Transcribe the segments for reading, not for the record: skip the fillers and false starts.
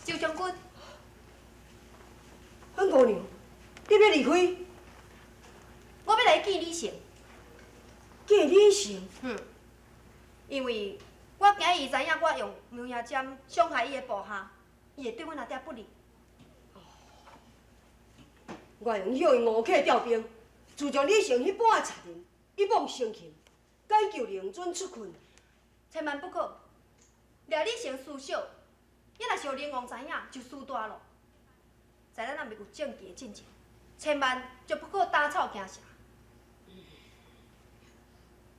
周將軍，阮姑娘，你欲離開？我欲來見李成。見李成？嗯，因為我驚伊知影我用梅花針傷害伊的部下，伊會對阮阿爹不利。我用向伊誤客調兵，自從李成彼般的賊人，一往生擒，解救令尊出困，千萬不可。掠李成事小，伊若是予靈王知影，就輸大咯。在咱猶未有證據的進前，千萬就不可打草驚蛇。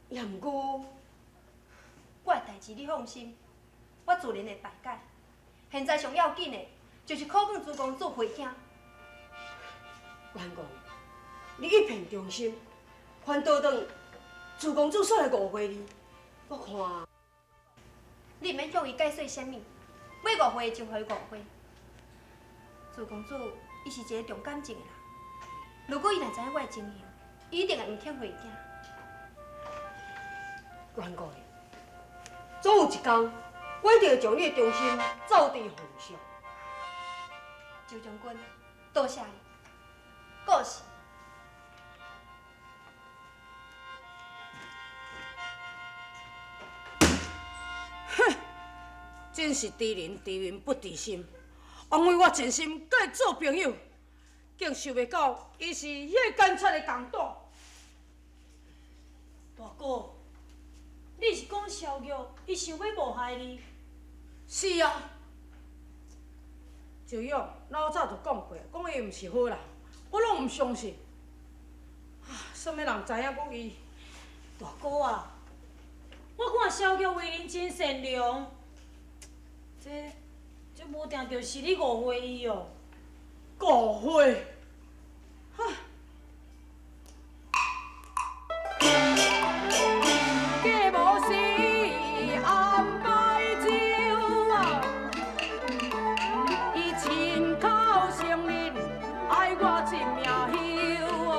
也毋過，我的代誌你放心，我自然會排解。現在上要緊的，就是苦勸朱公子回京。關公，你一片忠心，反倒轉朱公子煞來誤會你，我看你毋免向伊解說啥物，欲誤會就予伊誤會。朱公子伊是一個重感情的人，如果伊若知影我的情形，伊一定會毋肯回京。關公，總有一天，我一定會將你的忠心奏佇皇上。周將軍，多謝你，過世。哼，真是知人知面不知心。王妃，我真心佮伊做朋友，竟想袂到伊是彼个奸賊的同黨。大哥，你是講蕭玉，伊想欲謀害你？是啊，周勇老早就講過，講伊毋是好人，我攏毋相信。啊，啥物人知影講伊？大哥啊，我看蕭玉為人真善良，這無定就是你誤會伊哦。誤會？哈！計無是安排酒啊，伊親口承認愛我一命休哦。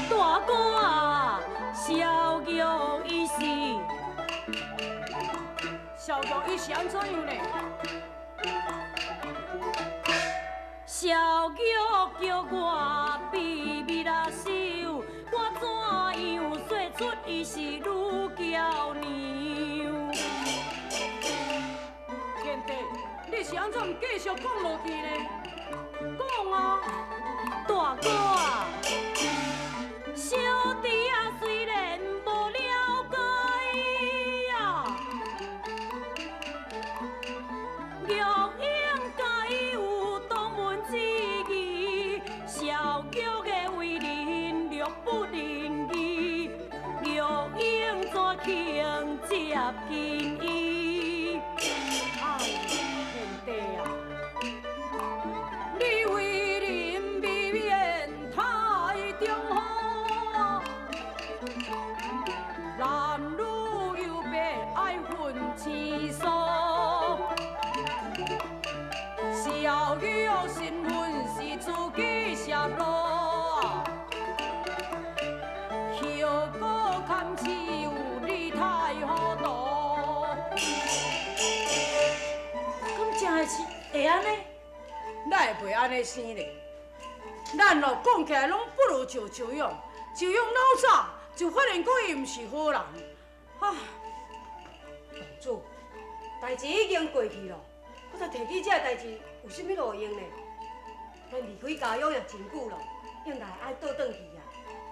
大哥啊，蕭玉伊是。蕭玉伊是按怎樣呢？蕭玉叫我秘密啊收，我怎樣說出伊是女嬌娘？賢弟，你是按怎毋繼續講落去呢？講啊！大哥啊，小弟啊雖然無了解啊，玉英佮伊有同門之義，蕭玉的為人略不仁義，玉英怎肯接近伊？哎，賢弟啊，你為人未免太重好，男女有別愛分生疏。蕭玉身份是自己泄露，後果堪是有你太糊塗。敢真的是會按呢？哪會袂按呢生咧？咱哦讲起来攏不如赵秋勇，秋勇老早就发现讲伊毋是好人。啊，公主，代志已经过去咯，阁再提起这个代志有啥物路用呢？咱离开家乡也真久咯，应该爱倒转去啊。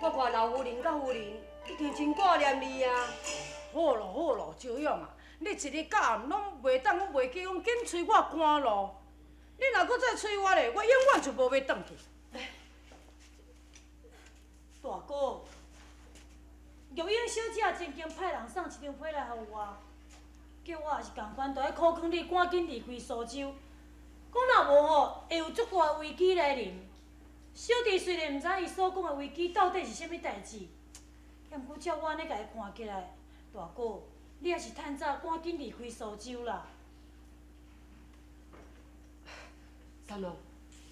我看老夫人佮夫人一定真挂念你啊。好咯好咯，秋勇啊，你一日到暗攏袂当，阁袂记讲紧催我赶路。你若阁再催我咧，我永远就无欲转去。大哥，玉英小姐曾经派人送一张批来予我，叫我也是仝款，著爱苦劝你赶紧离开苏州。讲若无吼，会有足大的危机来临。小弟虽然毋知伊所讲的危机到底是啥物代志，毋过照我按呢共伊看起来，大哥，你也是趁早赶紧离开苏州啦。三郎，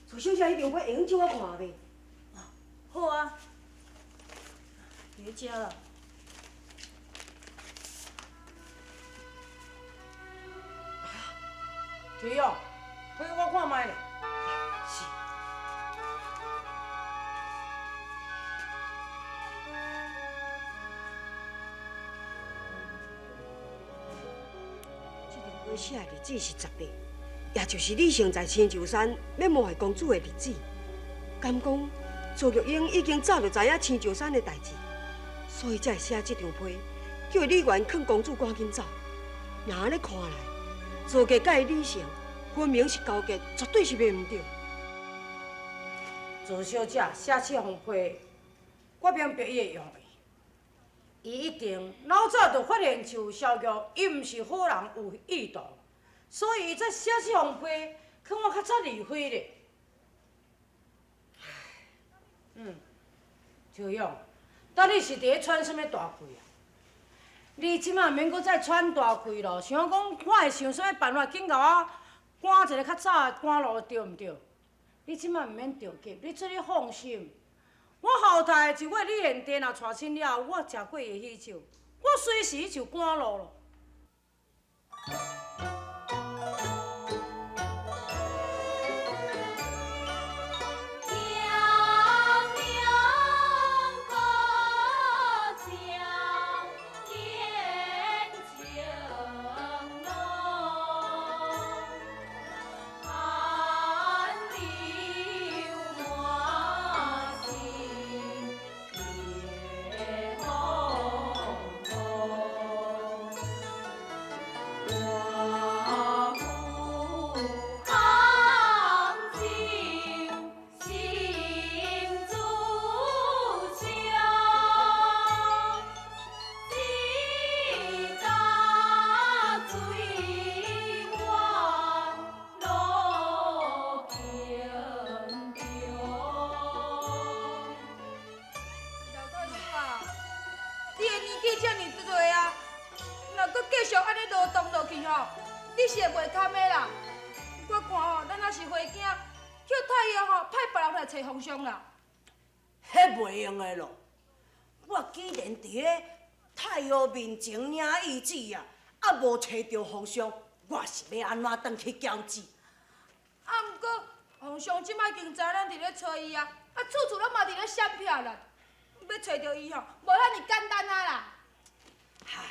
楚小姐彼张批会用借我看袂？好啊，伫咧遮啦。秋勇，批我看觅咧。是。这张批写的日子是18，也就是李成在青石山欲谋害公主的日子。敢讲赵玉英已经早就知影青石山的代志，所以才会写这张批，叫李元劝公主赶紧走。若按呢看来，赵杰佮伊李成分明是勾结，绝对是袂毋对。赵小姐写这封批，我明白伊的用意。伊一定老早就发现像萧玉，伊毋是好人，有意图，所以伊才写这封批，劝我较早离开咧。秋勇，到底是伫咧喘啥物大气啊？你这马毋免阁再喘大气咯，想讲我会想啥物办法，紧共我赶一个较早的赶路，对毋对？你这马毋免着急，你做你放心。我后台一月李贤弟若娶亲了后，我食过伊的喜酒，我随时就赶路咯。你是会袂堪的啦！我看吼，咱若是回京，叫太后吼派别人来揣皇上啦。彼袂用的咯！我既然伫咧太后面前领懿旨啊，啊无揣著皇上，我是欲按怎转去交旨？啊，毋过皇上这摆已经知咱伫咧揣伊啊，啊处处拢嘛伫咧闪避啦，欲揣著伊吼，无遐尔简单啊啦！哈，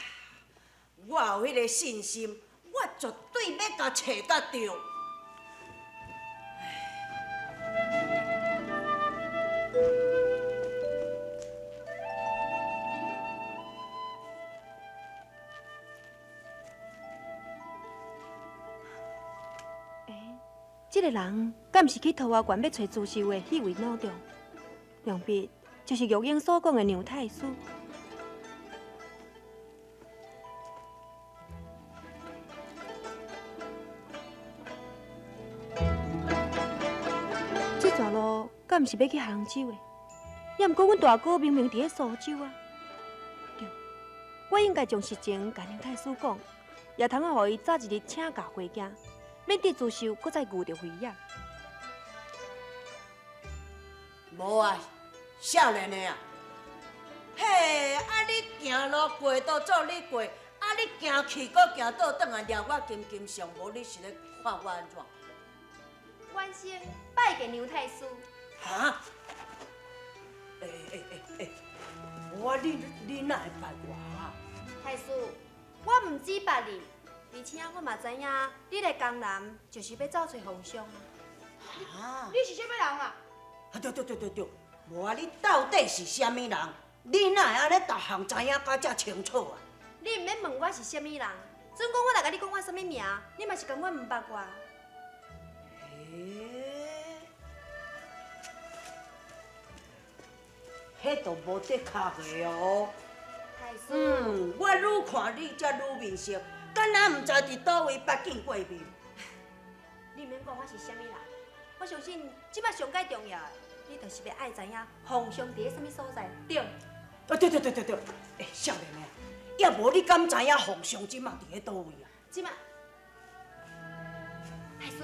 我有彼个信心。我绝对欲共揣甲著。欸，这个人敢毋是去桃花源欲揣朱秀的彼位老丈？量必就是玉英所讲的梁太师。这条路敢毋是欲去杭州的？也毋过阮大哥明明伫咧苏州啊。对，我应该将实情共梁太师讲，也通仔予伊早一日请假回京，免得朱秀阁再遇著危险。无啊，少年的啊，嘿，啊你行路过都做你过，啊你行去阁行倒转来掠我金金上无，你是咧看我按怎？晚生拜见梁太师。哈？欸欸欸欸，无啊，你哪会捌我啊？太师，我毋止捌你，而且我嘛知影你来江南就是欲走揣皇上啊。啊？你是啥物人啊？啊对对对对对，无啊，你到底是啥物人？你哪会按呢逐项知影甲遮清楚啊？你毋免问我是啥物人，准讲我若共你讲我啥物名，你嘛是感觉毋捌我。欸，彼都无的确的哦。太师。我愈看你才愈面熟，敢若毋知伫佗位捌见过面。你毋免管我是啥物人，我相信这摆上盖重要的，你就是欲爱知影皇上伫咧啥物所在，对？啊对对对对对，欸，少年的，也无你敢知影皇上这摆伫咧佗位啊？这摆，太师。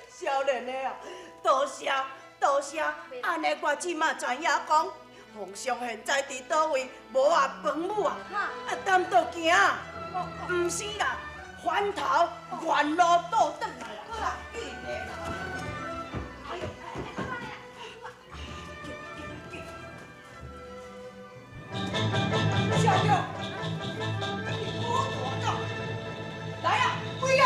少年的啊，多谢多谢，按呢我这马知影讲，皇上现在伫佗位，无啊饭母啊，啊担倒行，毋是啦，翻头原路倒转来啦，紧的啦。哎呦，紧紧紧！小玉，你给我大来啊，归啊！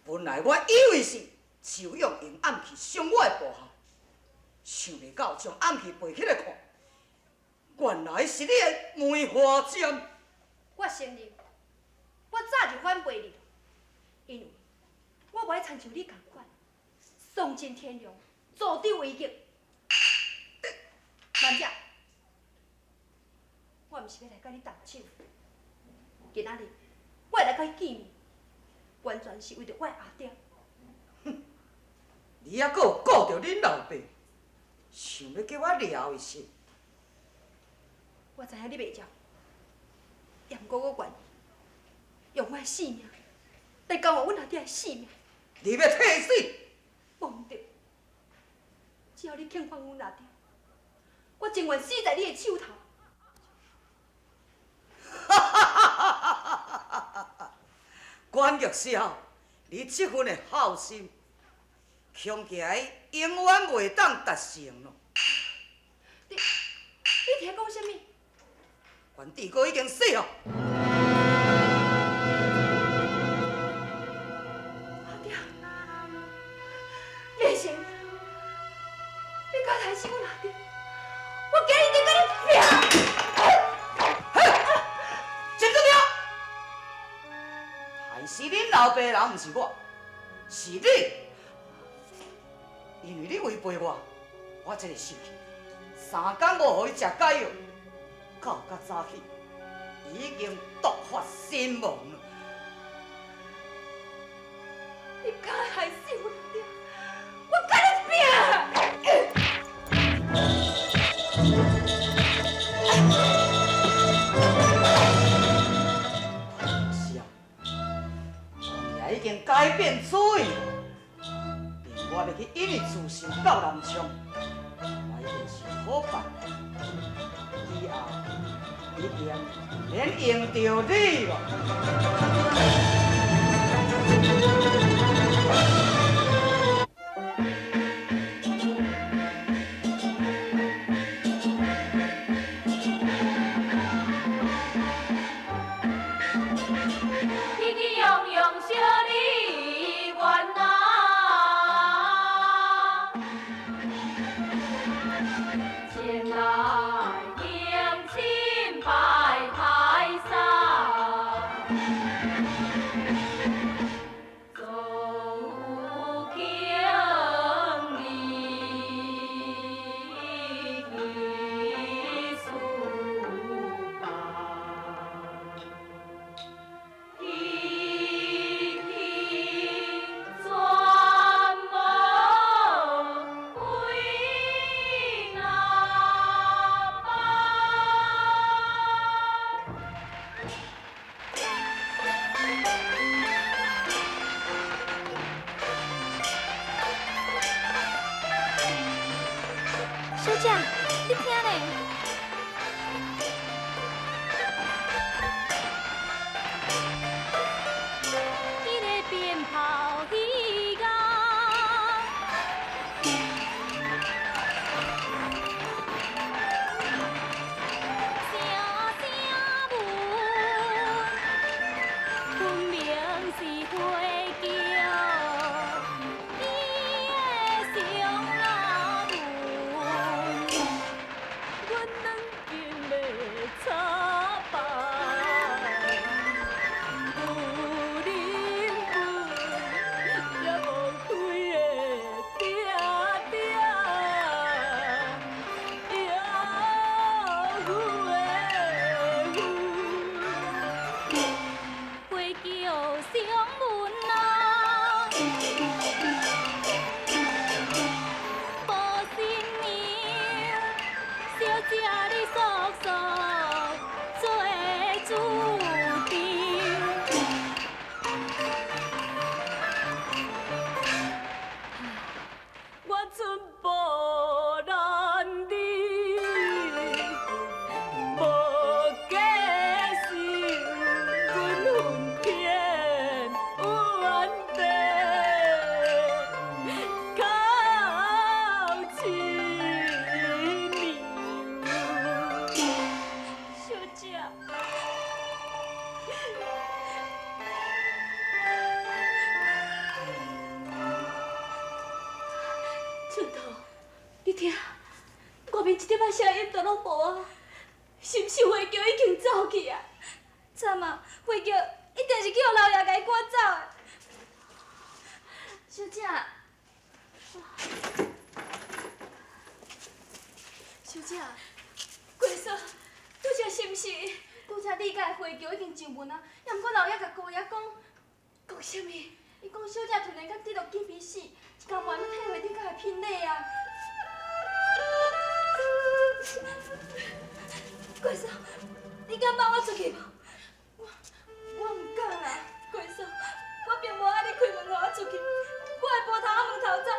本来我以为是手用用暗器伤我的部下，想袂到将暗器背起来看，原来是你的梅花剑。我承认，我早就反背你，因为我无爱亲像你仝款，丧尽天良，助纣为虐。慢者，我毋是欲来佮你动手，今仔日我会来佮你见面。完全是为著我的阿爹。哼，你犹阁有顾著恁老爸，想欲叫我掠伊是？我知影你袂接，也毋过我愿意用我的性命来交换阮阿爹的性命。你欲替死？无毋对，只要你肯放阮阿爹，我情愿死在你的手头。关玉箫，你这份的孝心，恐惊伊永远袂当达成咯。你伫讲啥物？关智哥已经死了。阿爹，连成，你敢害死阮阿爹？我今日一定佮你拼！害死恁老爸的人，毋是我，是你。因为你违背我，我才会生气。三工无予伊食解药，到较早起，已经毒发身亡了。你敢害死阮阿爹？我佮你拼！是啊，王爷已经改变主意，命我欲去引伊自首到南昌，我已经想好办，以后一定毋免用著你咯。前来迎亲拜太姐。春桃，你听，外面一点仔声音都拢无啊，是毋是花轿已经走去啊？惨啊，花轿一定是去予老爷共伊赶走的。小姐，小姐，桂嫂，拄才是毋是？拄才你佮花轿已经上门啊，也毋过老爷共姑爷讲，讲啥物？伊讲小姐突然间得著紧皮死，一工半要退回顶甲会聘礼啊！桂嫂，你敢放我出去无？我毋敢啦，桂嫂，我并无爱你开门予我出去，我会无头仔问头走，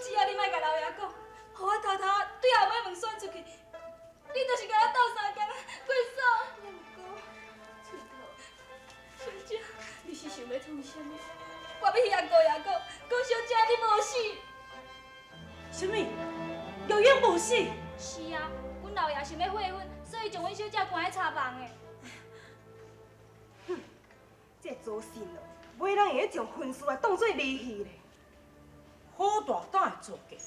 只要你莫共老爷讲，予我偷偷对后尾门选出去，你就是共我斗相共啊，桂嫂。也毋过，春桃，小姐，你是想欲创啥物？我欲去共姑爷讲，讲小姐你无死。啥物？玉英无死？是啊，阮老爷想欲悔婚，所以将阮小姐关喺柴房的。哼，这祖信哦，尾人会将婚事来当做儿戏咧。好大胆的做计，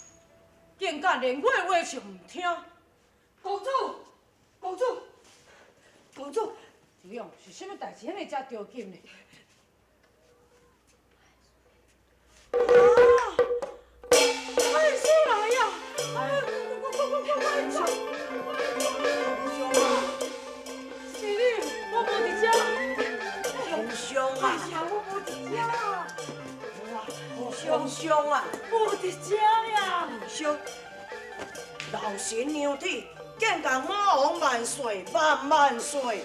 竟敢连我的话就毋听。公主，公主，公主，周勇，是啥物代志？遐尔遮著急呢？啊！哎，死人呀！哎，我是你，我无伫遮。皇上啊！哎呀，我无伫遮。皇上啊！无伫遮呀。皇上，老神娘体，见共马王万岁，万万岁！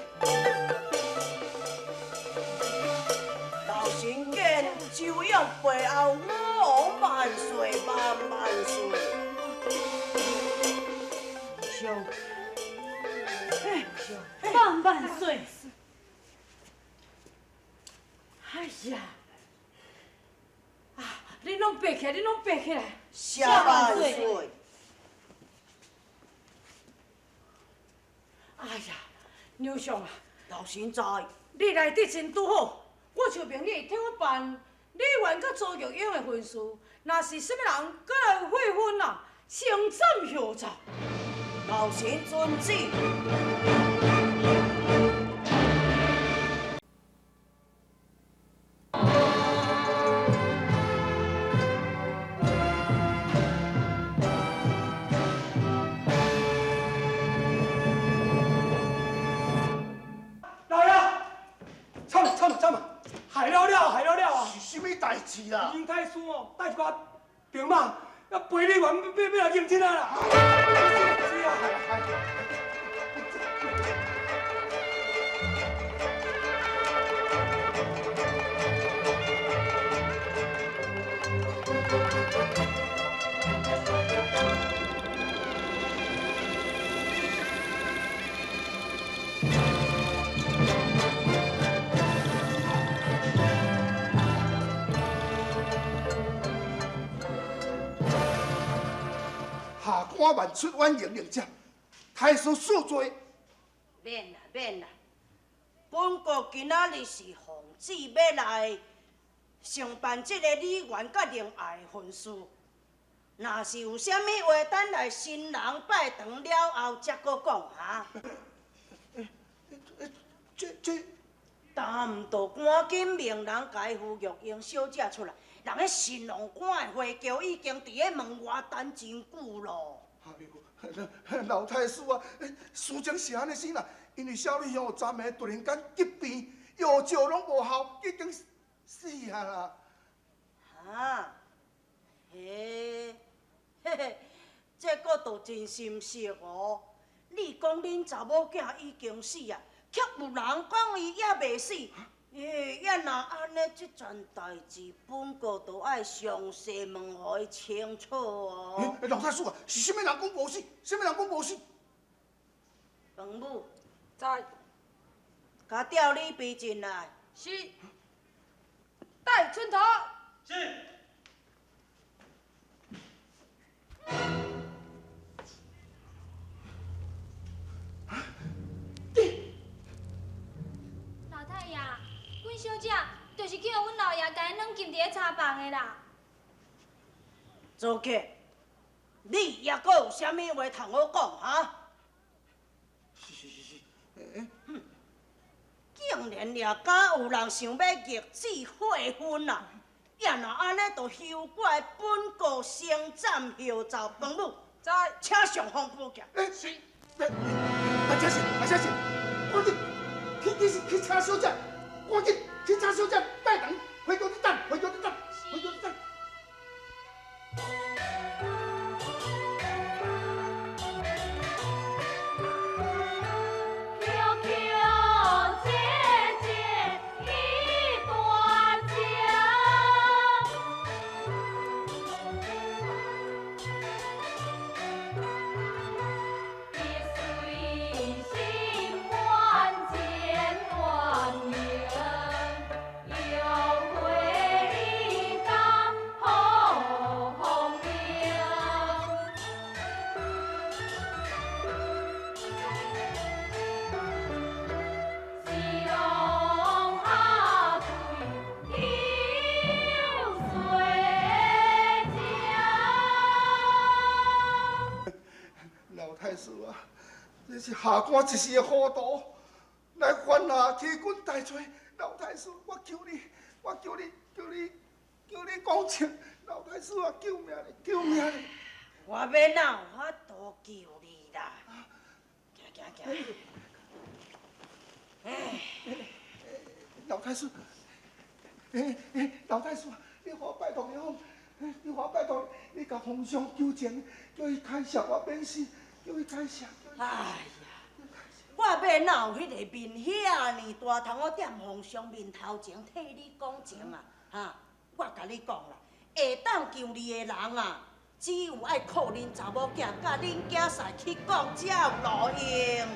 老神见周勇背后马王万岁，万万岁！上，哎，万万岁！哎呀，啊，恁拢爬起来，恁拢爬起来！谢万岁！哎呀，娘上啊，老神在，你来得真拄好，我就命你替我办李元佮周玉英的婚事，若是啥物人阁来悔婚啊，先斩后奏。老臣遵旨。老爷，惨啊惨啊惨啊！害了了，害了了啊！是啥物代志啦？殷太师哦，带一寡兵马，要陪李元欲来迎亲啊啦！是啊。下官万出远迎迎者，太师恕罪。免啦免啦，本国今仔日是奉旨欲来承办这个李元佮灵爱的婚事。若是有啥物话，等来新人拜堂了后才阁讲哈。这，但毋著赶紧命人共伊扶玉英小姐出来。人彼新郎官的花轿已经伫咧门外等真久咯。哎呦，老太师啊，事情是按呢先啦，因为小女乡有昨暝突然间急病，药石拢无效，已经死啊啦。哈，嘿，嘿嘿，这阁倒真心实哦。你讲恁查某囝已经死啊，却有人讲伊犹未死。欸，啊若按呢，这件代志，本国都爱详细问予伊清楚哦。欸，老太师啊，是啥物人讲无死？啥物人讲无死？王母，在，共调李妃进来。是。戴春桃。是。你恁小姐就是去予阮老爺共伊軟禁佇咧柴房的啦。曹克，你抑閣有啥物話通好講哈？是是是是，欸，竟然也敢有人想欲逆子悔婚啊！也若按呢，就休怪本国先斩后奏，饭母，请上方宝剑。欸，是，阿这是，阿这是，赶紧去去去请小姐，赶紧去请小姐，拜堂，回宫去等，回宫去等，回宫去等。老太师啊，這是下官一時的糊塗，來犯下欺君大罪。老太師，我求你，我求你，求你，求你講清。老太師啊，救命咧，救命咧！我欲哪有法度救你啦？行行行。哎，老太師，欸欸，老太師，你予我拜託你好，你予我拜託你，你共皇上求情，叫伊開釋我免死，叫伊開釋。哎呀，我欲哪有彼個面遐爾大，通好踮皇上面頭前替你講情啊？哈，我共你講啦，會當救你的人啊，只有愛靠恁查某囝佮恁囝婿去講，才有路用。